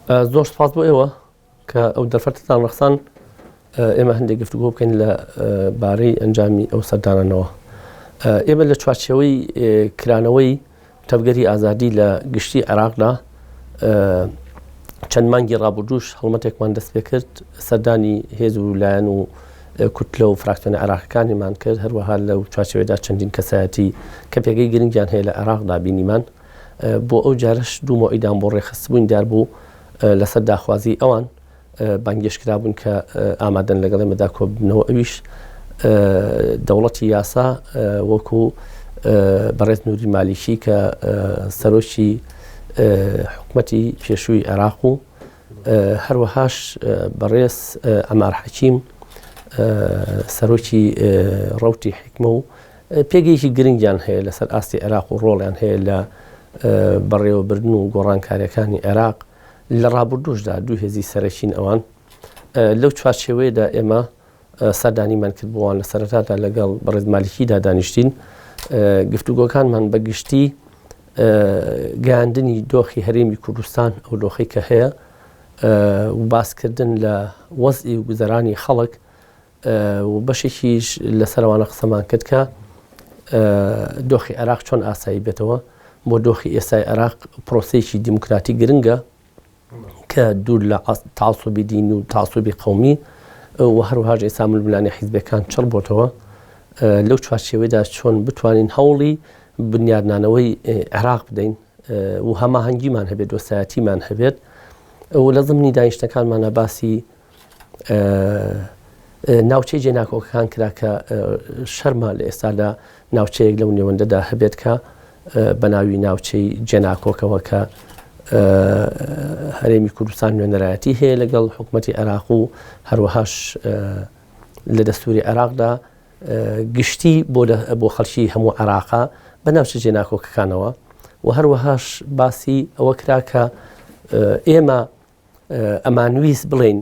زۆر سپاس بۆ ئێوە کە ئەو دەرفەتتان ڕەخسان ئێمە هەندێک گفتوگۆ بکەین لە بارەی ئەنجامی ئەو سەردانانەوە. ئێمە لە چوارچێوەی کرانەوەی تەڤگەری ئازادی لە گشتی عێراقدا چەند مانگی ڕابردووش هەڵمەتێکمان دەست پێ کرد، سەردانی هێز و لایەن و کوتلە و فراکسیۆنە عێراقەکانیمان کرد، هەروەها لەو چوارچێوەیەدا چەندین کەسایەتی کە پێگەی گرنگیان هەیە لە عێراقدا بینیمان. بۆ ئەو جارەش دوو مەوعیدان بۆ ڕێکخستبووین دیار بوو لەسەر داخوازیی ئەوان بانگێشت کرابوون کە ئامادەن لەگەڵ ئێمەدا کۆببنەوە ئەویش دەوڵەتی یاسا وەکو بەڕێز نوری مالیکی کە سەرۆکی حکومەتی پێشووی عێراق و هەروەهاش بەڕێز ئەمار حەکیم سەرۆکی ڕەوتی حیکمە و پێگەیەکی گرنگیان هەیە لەسەر ئاستی عێراق و ڕۆڵیان هەیە لە بەڕێوەبردن و گۆڕانکاریەکانی عێراق لە ڕابردووشدا دوو هێزی سەرەکین ئەوان لەو چوارچێوەیەدا ئێمە سەردانیمان کرد بۆوان لە سەرەتادا لەگەڵ بەڕێز مالیکیدا دانیشتین گفتوگۆکانمان بە گشتی گەیاندنی دۆخی هەرێمی کوردستان ئەو دۆخی کە هەیە و باسکردن لە وەزعی و گوزەرانی خەڵک و بەشێکیش لەسەر ئەوانە قسەمان کرد کە دۆخی عێراق چۆن ئاسایی بێتەوە بۆ دۆخی ئێستای عێراق پرۆسەیەکی دیموکراتی گرنگە کە دوور لە تاسوبی دین و تاسوبی قومی و هەروەهاش ئێستا ململانێ حیزبەکان چڕ بۆتەوە لەو چوارچێوەیدا چۆن بتوانین هەوڵی بنیادنانەوەی عێراق بدەین و هەماهەنگیمان هەبێت دۆستایەتیمان هەبێت و لە زمنی دانیشتەکانمانە باسی ناوچەی جێناکۆکەکان کرا کە شەرمە لە ئێستادا ناوچەیەک لەو نێوەندەدا هەبێت کە بە ناوی ناوچەی جێناکۆکەوە کە هەرێمی کوردستان نوێنەرایەتی هەیە لەگەڵ حکوومەتتی عێراق و هەروەهاش لە دەستوری عێراقدا گشتی بۆ بۆ خەڵکی هەموو عێراقا بە ناوچە جێناکۆکەکانەوە و هەروەهاش باسی ئەوە کرا کە ئێمە ئەمانویست بڵێین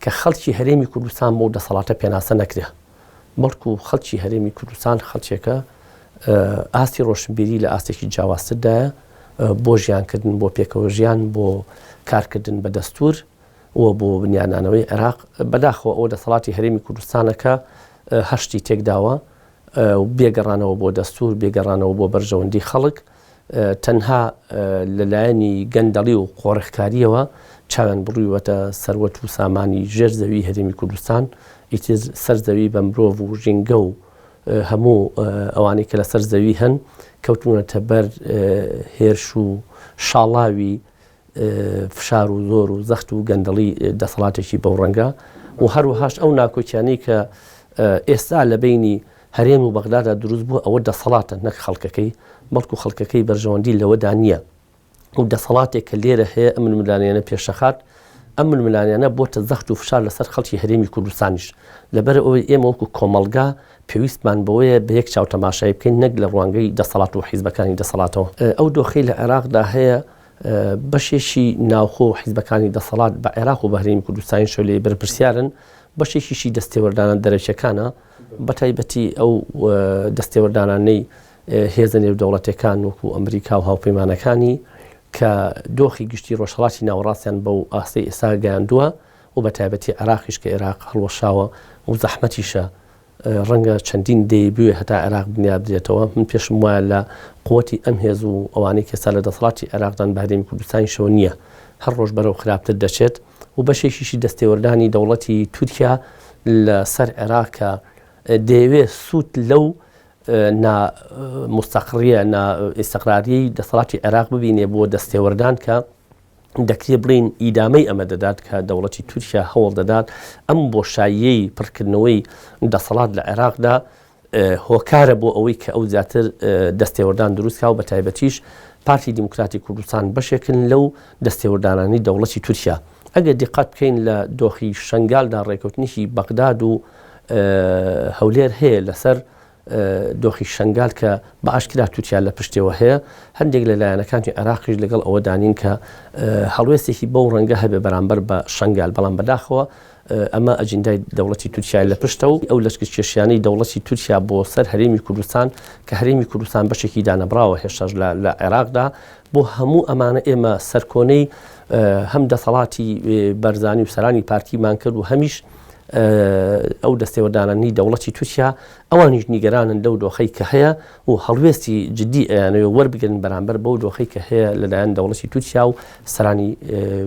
کە خەڵکی هەرێمی کوردستان بۆ دەسەڵاتە پێناسە نەکرێ بەڵکو خەڵکی هەرێمی کوردستان خەڵکێکە ئاستی ڕۆشنبیری لە ئاستێکی جیاوازتردایە بۆ ژیانکردن بۆ پێکەوە ژیان بۆ کارکردن بە دەستور و بۆ بنیانانەوەی عێراق بەداخەوە ئەو دەسەڵاتی هەرێمی کوردستانەکە هەشتی تێکداوە بێگەڕانەوە بۆ دەستور بێگەڕانەوە بۆ بەرژەوەندی خەڵک تەنها لە لایەنی گەندەڵی و قۆرخکارییەوە چاویان بڕیوەتە سەروەت و سامانی ژێر زەوی هەرێمی کوردستان، ئیتر سەر زەوی بە مرۆڤ و ژینگە و هەموو ئەوانەی کە لەسەر زەوی هەن کەوتوونەتە بەر هێرش و شاڵاوی فشار و زۆر و زەخت و گەندەڵی دەسەڵاتێکی بەو ڕەنگە و هەروەهاش ئەو ناکۆکیانەی کە ئێستا لە بەینی هەرێم و بەغدادا دروست بووە ئەوە دەسەڵاتە نەک خەڵکەکەی، بەڵکو خەڵکەکەی بەرژەوەندی لەوەدا نییە و دەسەڵاتێک کە لێرە هەیە ئەم ململانێیانە پێشدەخات، ئەم ململانێیانە بۆتە زەخت و فشار لەسەر خەڵکی هەرێمی کوردستانیش، لەبەر ئەوەی ئێمە وەکو کۆمەڵگا پێویستمان بەوەیە بە یەک چاو تەماشای بکەین نەک لە ڕوانگەی دەسەڵات و حیزبەکانی دەسەڵاتەوە. ئەو دۆخەی لە عێراقدا هەیە بەشێکی ناوخۆ و حیزبەکانی دەسەڵات بە عێراق و بە هەرێمی کوردستانیشەوە لێی بەرپرسیارن، بەشێکیشی دەستێوەردانە دەرەکیەکانە، بەتایبەتی ئەو دەستێوەردانانەی هێزە نێودەوڵەتیەکان وەکو ئەمریکا و هاوپەیمانەکانی کە دۆخی گشتی ڕۆژهەڵاتی ناوەڕاستیان بەو ئاستەی ئێستا گەیاندووە و بەتایبەتی عێراقیش کە عێراق هەڵوەشاوە و زەحمەتیشە ڕەنگە چەندین دەیە بوێ هەتا عێراق بنیات بدرێتەوە من پێشم وایە لە قوتی ئەم هێز و ئەوانەی کە ئێستا لە دەسەڵاتی عێراقدان بە هەرێمی کوردستانیشەوە نییە هەر ڕۆژ بەرەو خراپتر دەچێت و بەشێکیشی دەستێوەردانی دەوڵەتی تورکیا لە سەر عێراق کە دەیەوێت سوود لەو نا مستەقڕیە نا ئیستقراریەی دەسەڵاتی عێراق ببینێ بۆ دەستێوەردان کە دەکرێ بڵێین ئیدامەی ئەمە دەدات کە دەوڵەتی تورکیا هەوڵ دەدات ئەم بۆشاییەی پڕکردنەوەی دەسەڵات لە عێراقدا هۆکارە بۆ ئەوەی کە ئەو زیاتر دەستێوەردان دروست کا و بەتایبەتیش پارتی دیموکراتی کوردستان بەشێکن لەو دەستێوەردانانەی دەوڵەتی تورکیا. ئەگەر دیقەت بکەین لە دۆخی شەنگالدا ڕێکەوتنێکی بەغداد و هەولێر هەیە لەسەر دۆخی شنگال کە بە ئاشکرا تورکیا لە پشتەوە هەیە، هەندێک لە لایەنەکانی عێراقیش لەگەڵ ئەوەدا نین کە هەڵوێستێکی بەو ڕەنگە هەبێ بەرامبەر بە شنگال، بەڵام بەداخەوە ئەمە ئەجیندای دەوڵەتی تورکیای لە پشتە و ئەو لەشکرکێشیانەی دەوڵەتی تورکیا بۆ سەر هەرێمی کوردستان کە هەرێمی کوردستان بەشێکی دانەبڕاوە هێشتاش لە عێراقدا، بۆ هەموو ئەمانە ئێمە سەرکۆنەی هەم دەسەڵاتی بەرزانی و سەرانی پارتیمان کرد و هەمیش ئەو دەستێوەردانانی دەوڵەتی تورکیا، ئەوانیش نیگەرانن لەو دۆخەی کە هەیە و هەڵوێستی جدی ئەیانەوێ وەربگرن بەرامبەر بەو دۆخەی کە هەیە لەلایەن دەوڵەتی تورکیا و سەرانی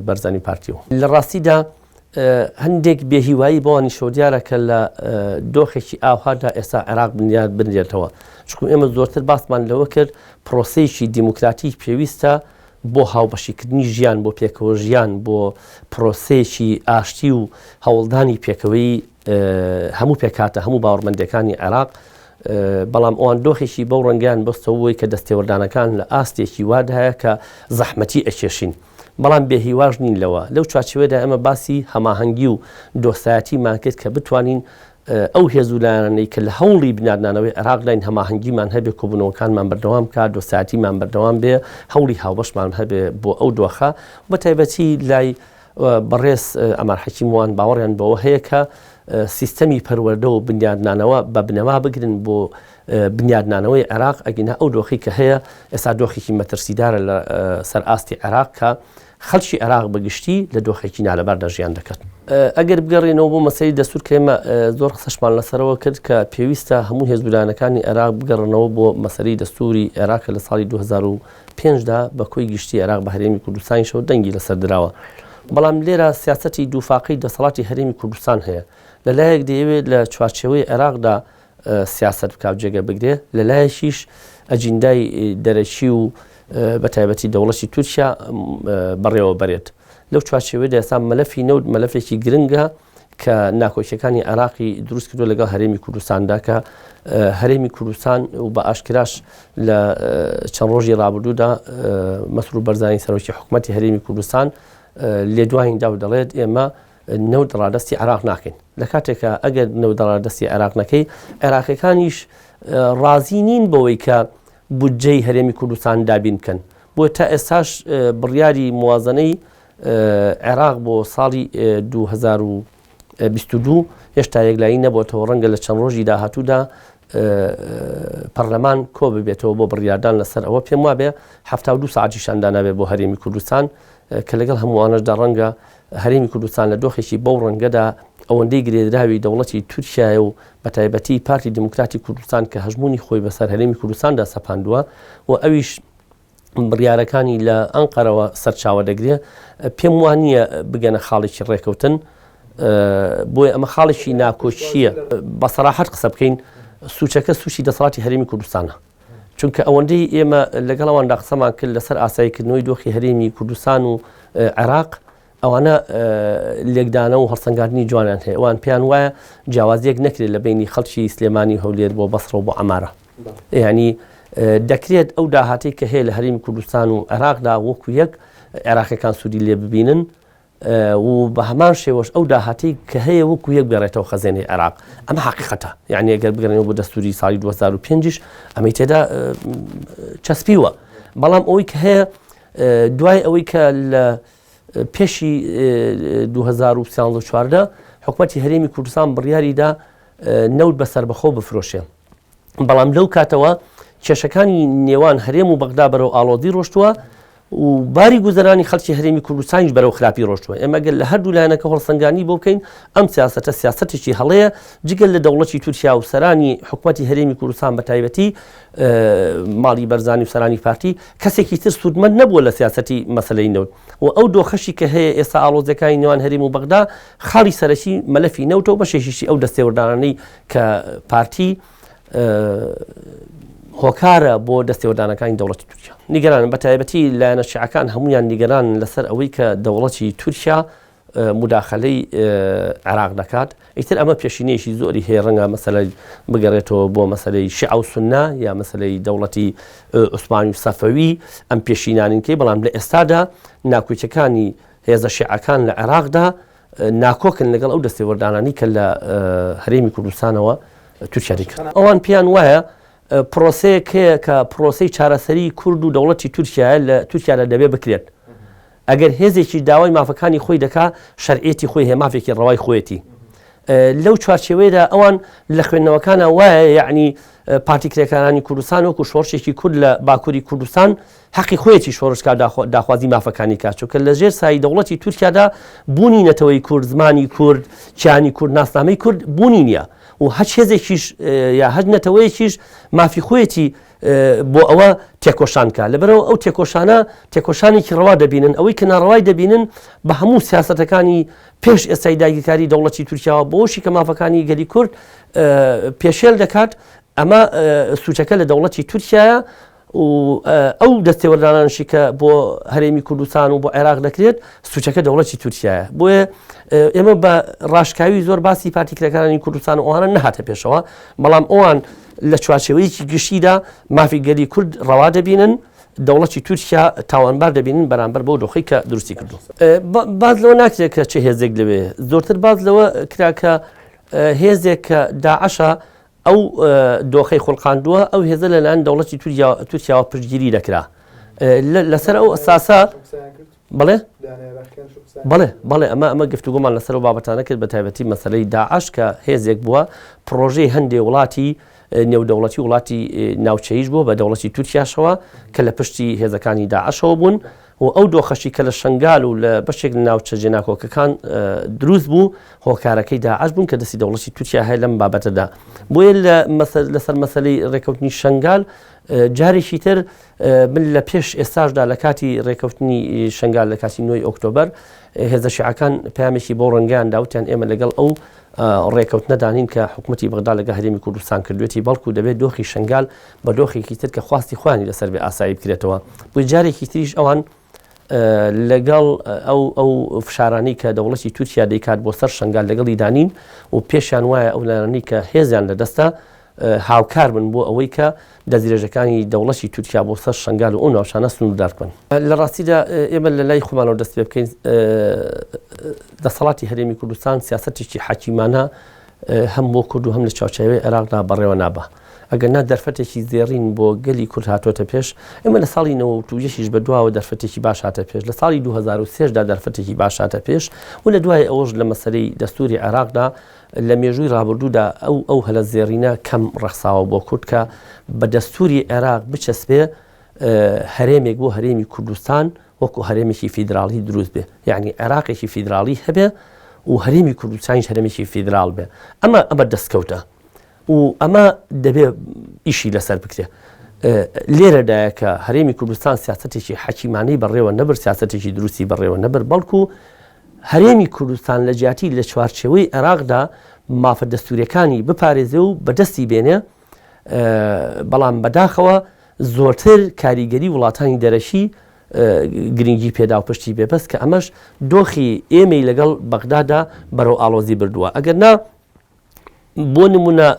بەرزانی پارتیەوە. لە ڕاستیدا هەندێک بێهیوایی بەوانیشەوە دیارە کە لە دۆخێکی ئاوهادا ئێستا عێراق بنیات بنرێتەوە، چونکو ئێمە زۆرتر باسمان لەوە کرد پرۆسەیەکی دیموکراتیک پێویستە بۆ هاوبەشیکردنی ژیان، بۆ پێکەوە ژیان، بۆ پرۆسەیەکی ئاشتی و هەوڵدانی پێکەوەی هەموو پێکهاتە، هەموو باوەڕمەندییەکانی عێراق، بەڵام ئەوان دۆخێکی بەو ڕەنگەیان بەستەوە بۆی کە دەستێوەردانەکان لە ئاستێکی وادایە کە زەحمەتی ئەکێشین. بەڵام بێ هیواش نین لەوە. لەو چوارچێوەیەدا ئێمە باسی هەماهەنگی و دۆستایەتیمان کرد کە بتوانین ئەو هێز و لایەنانەی کە لە هەوڵی بنیادنانەوەی عێراقداین هەماهەنگیمان هەبێ، کۆبوونەوەکانمان بەردەوام بکات، دۆستایەتیمان بەردەوام بێ، هەوڵی هاوبەشمان هەبێ بۆ ئەو دۆخە، بە تایبەتی لای بەڕێز عەمار حەکیم وان باوەڕیان بەوە هەیە کە سیستەمی پەروەردە و بنیادنانەوە بە بنەما بگرن بۆ بنیادنانەوەی عێراق، ئەگینا ئەو دۆخی کە هەیە ئێستا دۆخێکی مەترسیدارە لە سەر ئاستی عێراق کە خەڵکی عێراق بە گشتی لە دۆخێکی نالەباردا ژیان دەکات. ئەگەر بگەڕێینەوە بۆ مەسەلەی دەستوور کە ئێمە زۆر قسەشمان لەسەرەوە کرد کە پێویستە هەموو هێز و لایەنەکانی عێراق بگەڕنەوە بۆ مەسەلەی دەستووری عێراق کە لە ساڵی 2005 دا بە کۆی گشتی عێراق بە هەرێمی کوردستانیشەوە دەنگی لەسەر دراوە. بەڵام لێرە سیاسەتی دووفاقەی دەسەڵاتی هەرێمی کوردستان هەیە. لە لایەک دەیەوێت لە چوارچێوەی عێراقدا سیاسەت بکا و جێگە بگرێ، لە لایەکیش ئەجیندای دەرەکی و بە تایبەتی دەوڵەتی تورکیا بەڕێوە بەرێت. لەو چوارچێوەیەدا ئێستا مەلەفی نەوت مەلەفێکی گرنگە کە ناکۆکیەکانی عێراقی دروست کردووە لەگەڵ هەرێمی کوردستاندا کە هەرێمی کوردستان و بە ئاشکراش لە چەند ڕۆژی ڕابردوودا مەسرور بەرزانی سەرۆکی حکوومەتی هەرێمی کوردستان لێدوانی دا و دەڵێت ئێمە نەوت ڕادەستی عێراق ناکەین لە کاتێکا ئەگەر نەوت ڕادەستی عێراق نەکەی عێراقیەکانیش ڕازی نین بەوەی کە بودجەی هەرێمی کوردستان دابین بکەن بۆ تا ئێستاش بڕیاری موازنەی عێراق بۆ ساڵی 2022 هێشتا یەکلایی نەبووەوە ڕەنگە لە چەند ڕۆژی داهاتوودا پەرلەمان کۆ ببێتەوە بۆ بڕیاردان لەسەر ئەوە پێم وابێ 72 ساعتیشان دانابێ بۆ هەرێمی کوردستان کە لەگەڵ هەمووانەشدا ڕەنگە هەرێمی کوردستان لە دۆخێکی بەو ڕەنگەدا ئەوەندەی گرێدراوی دەوڵەتی تورکیایە و بەتایبەتی پارتی دیموکراتی کوردستان کە هەژموونی خۆی بەسەر هەرێمی کوردستاندا سەپاندووە و ئەویش بڕیارەکانی لە ئەنقەرەوە سەرچاوە دەگرێ پێم وانییە بگەنە خاڵێکی ڕێکەوتن بۆیە ئەمە خاڵێکی ناکۆکییە بە سەراحەت قسە بکەین سوچەکە سوچی دەسەڵاتی هەرێمی کوردستانە. چونکە ئەوەندەی ئێمە لەگەڵ ئەواندا قسەمان کرد لەسەر ئاساییکردنەوەی دۆخی هەرێمی کوردستان و عێراق، ئەوانە لێکدانە و هەڵسەنگاندنی جوانیان هەیە. ئەوان پێیان وایە جیاوازییەک نەکرێت لە بەینی خەڵکی سلێمانی و هەولێر بۆ بەسڕە و بۆ عەمارە. یانی دەکرێت ئەو داهاتەی کە هەیە لە هەرێمی کوردستان و عێراقدا وەکو یەک عێراقیەکان سوودی لێ ببینن، و بە هەمان شێوەش ئەو داهاتەی کە هەیە وەکو یەک بگەڕێتەوە خەزێنەی عێراق ئەمە حەقیقەتە یعنی ئەگەر بگەڕێنەوە بۆ دەستوری ساڵی 2005 ئەمەی تێدا چەسپیوە بەڵام ئەوەی کە هەیە دوای ئەوەی کە لە پێشی 2014 حکوومەتی هەرێمی کوردستان بڕیاریدا نەوت بە سەربەخۆ بفرۆشێ بەڵام لەو کاتەوە کێشەکانی نێوان هەرێم و بەغدا بەرەو ئاڵۆزی ڕۆشتووە و باری گوزەرانی خەڵکی هەرێمی کوردستانیش بەرەو خراپی ڕۆشتووە. ئێمە گەر لە هەردوو لایەنەکە هەڵسەنگاندنی بۆ بکەین، ئەم سیاسەتە سیاسەتێکی هەڵەیە، جگە لە دەوڵەتی تورکیا و سەرانی حکومەتی هەرێمی کوردستان بە تایبەتی ماڵی بەرزانی و سەرانی پارتی، کەسێکی تر سوودمەند نەبووە لە سیاسەتی مەسەلەی نەوت و ئەو دۆخەشی کە هەیە ئێستا ئاڵۆزیەکانی نێوان هەرێم و بەغدا خاڵی سەرەکی مەلەفی نەوتە و بەشێکیشی ئەو دەستێوەردانانەی کە پارتی هۆکارە بۆ دەستێوەردانەکانی دەوڵەتی تورکیا. نیگەرانن، بە تایبەتی لایەنە شیعەکان هەموویان نیگەرانن لەسەر ئەوەی کە دەوڵەتی تورکیا موداخەلەی عێراق دەکات. ئیتر ئەمە پێشینەیەکی زۆری هەیە، ڕەنگە مەسەلە بگەڕێتەوە بۆ مەسەلەی شیعە و سوننە یا مەسەلەی دەوڵەتی عوسمانی و سەفەوی ئەم پێشینانین کەی، بەڵام لە ئێستادا ناکۆکیەکانی هێزە شیعەکان لە عێراقدا ناکۆکن لەگەڵ ئەو دەستێوەردانانەی کە لە هەرێمی کوردستانەوە. تورکیا دەیکات. ئەوان پێیان وایە پرۆسەیەک هەیە کە پرۆسەی چارەسەری کورد و دەوڵەتی تورکیایە لە تورکیادا دەبێ بکرێت. ئەگەر هێزێکیش داوای مافەکانی خۆی دەکا شەرعیەتی خۆی هەیە مافێکی ڕەوای خۆیەتی. لەو چوارچێوەیەدا ئەوان لە خوێندنەوەکانە وایە یەعنی پارتی کرێکارانی کوردستان وەکو شۆڕشێکی کورد لە باکووری کوردستان حەقی خۆیەتی شۆڕش کا داخوازی مافەکانی کا چونکە لە ژێر سایەی دەوڵەتی تورکیادا بوونی نەتەوەی کورد زمانی کورد کیانی کورد ناسنامەی کورد بوونی نییە و هەچ هێزێکیش یا هەچ نەتەوەیەکیش مافی خۆیەتی بۆ ئەوە تێکۆشان کا لەبەرەوە ئەو تێکۆشانە تێکۆشانێکی ڕەوا دەبینن ئەوەی کە ناڕەوای دەبینن بە هەموو سیاسەتەکانی پێش ئێستای داگیرکاری دەوڵەتی تورکیاوە بۆشی کە مافەکانی گەلی کورد پێشێل دەکات ئەمە سوچەکە لە دەوڵەتی تورکایە و ئەو دەستێوەردانانشی کە بۆ هەرێمی کوردستان و بۆ عێراق دەکرێت سوچەکە دەوڵەتی تورکایە بۆیە ئێمە بە ڕاشکاوی زۆر باسی پارتی کرێکارانی کوردستان و ئەوانە نەهاتە پێشەوە بەڵام ئەوان لە چوارچێوەیەکی گشتیدا مافی گەلی کورد ڕەوا دەبینن دەوڵەتی تورکیا تاوانبار دەبینن بەرامبەر بەو دۆخی کە دروستی کردو باز لەوە ناکرێت کە چه هێزێک لەوێ زۆرتر باز لەوە کرا کە هێزێک کە داعشە ئەو دۆخەی خوڵقاندووە، ئەو هێزە لەلایەن دەوڵەتی تورکیاوە پشتگیری دەکرا. لەسەر ئەو ئەساسە بەڵێ بەڵێ بەڵێ ئەمە ئەمە گفتوگۆمان لەسەر و بابەتانە کرد بە تایبەتی مەسلەی داعش کە هێزێک بووە پرۆژەی هەندێ وڵاتی نێودەوڵەتی وڵاتی ناوچەیش بووە بە دەوڵەتی تورکیاشەوە کە لە پشتی هێزەکانی داعشەوە بوون و ئەو دۆخەشی کە لە شەنگال و لە بەشێک لە ناوچە جێناکۆکەکان دروست بوو هۆکارەکەی داعش بوون کە دەستی دەوڵەتی تورکیا هەیە لەم بابەتەدا بۆیە لەسەر مەسەلەی ڕێکەوتنی شەنگال جارێکی تر من لە پێش ئێستاشدا لە کاتی ڕێکەوتنی شەنگال لە کاتی نۆی ئۆکتۆبەر هێزە شیعەکان پامێکی بۆ ڕەنگیان داوتیان ئێمە لەگەڵ ئەو ڕێکەوتنەدا نین کە حکوومەتی بەغدا لەگە هەرێمی کوردستان کردوێتی بەڵکو دەبێت دۆخی شنگال بە دۆخێکی تر کە خواستی خۆیانی لەسەر بێ ئاسایی بکرێتەوە بۆ جارێکی تریش ئەوان لەگەڵ ئەو ئەو فشارانی کە دەوڵەتی تورکیا دەیکات بۆ سەر شنگال لەگەڵی دانین و پێشیان وایە ئەو لایەنانەی کە هێزیان لەدەستە هاوکار بن بۆ ئەوەی کە دەستدرێژەکانی دەوڵەتی تورکیا بۆ سەر شنگال و ئەو ناوچانە سنووردار بکەن. لە ڕاستیدا ئێمە لە لای خۆمانەوە دەست پێ بکەین دەسەڵاتی هەرێمی کوردستان سیاسەتێکی حەکیمانە هەم بۆ کورد و هەم لە چوارچێوەی عێراقدا بەڕێوە نابا. ئەگەر نا دەرفەتێکی زێڕین بۆ گەلی کورد هاتۆتە پێش، ئێمە لە ساڵی 91 یش بە دواوە دەرفەتێکی باش هاتە پێش، لە ساڵی 2003 دا دەرفەتێکی باش هاتە پێش و لە دوای ئەوەش لە مەسەلەی دەستووری عێراقدا لە مێژووی ڕابردوودا ئەو ئەو هەلە زێڕینە کەم ڕەخساوە بۆ کورد کە بە دەستووری عێراق بچەسپێ هەرێمێک بۆ هەرێمی کوردستان وەکو هەرێمێکی فیدراڵی دروست بێ یعنی عێراقێکی فیدراڵی هەبێ و هەرێمی کوردستانیش هەرێمێکی فیدراڵ بێ ئەمە ئەمە دەستکەوتە و ئەمە دەبێ ئیشی لەسەر بکرێ. لێرەدایە کە هەرێمی کوردستان سیاسەتێکی حەکیمانەی بەڕێوە نەبرد، سیاسەتێکی دروستی بەڕێوە نەبرد، بەڵکو هەرێمی کوردستان لە جیاتی لە چوارچێوەی عێراقدا مافە دەستووریەکانی بپارێزێ و بەدەستی بێنێ، بەڵام بەداخەوە زۆرتر کاریگەری وڵاتانی دەرەکی گرنگی پێدا و پشتی بێبەست کە ئەمەش دۆخی ئێمەی لەگەڵ بەغدادا بەرەو ئاڵۆزی بردووە. ئەگەر نا بۆ نمونە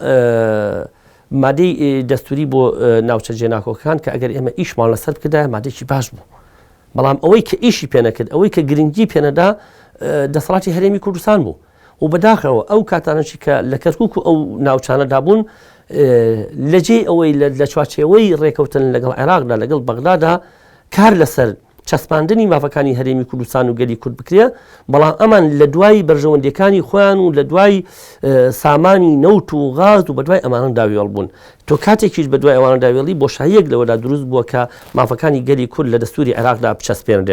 مادەی دەستوری بۆ ناوچە جێناکۆکان کە ئەگەر ئێمە ئیشمان لەسەر بکردایە مادەێکی باش بوو بەڵام ئەوەی کە ئیشی پێنەکرد ئەوەی کە گرنگی پێنەدا دەسەڵاتی هەرێمی کوردستان بوو و بەداخەوە ئەو کاتانەشی کە لە کەرکک و ئەو ناوچانەدا بوون لەجێ ئەوەی لە چوارچێوەی ڕێکەوتن لەگەڵ عێراقدا لەگەڵ بەغدادا کار لەسەر چەسپاندنی مافەکانی هەرێمی کوردستان و گەلی کورد بکرێ، بەڵام ئەمان لە دوای بەرژەوەندیەکانی خۆیان و لە دوای سامانی نەوت و غاز و بەدوای ئەمانەدا وێڵ بوون. تۆ کاتێکیش بەدوای ئەوانەدا وێڵی بۆشاییەک لەوەدا دروست بووە کە مافەکانی گەلی کورد لە دەستوری عێراقدا بچەسپێنرێت.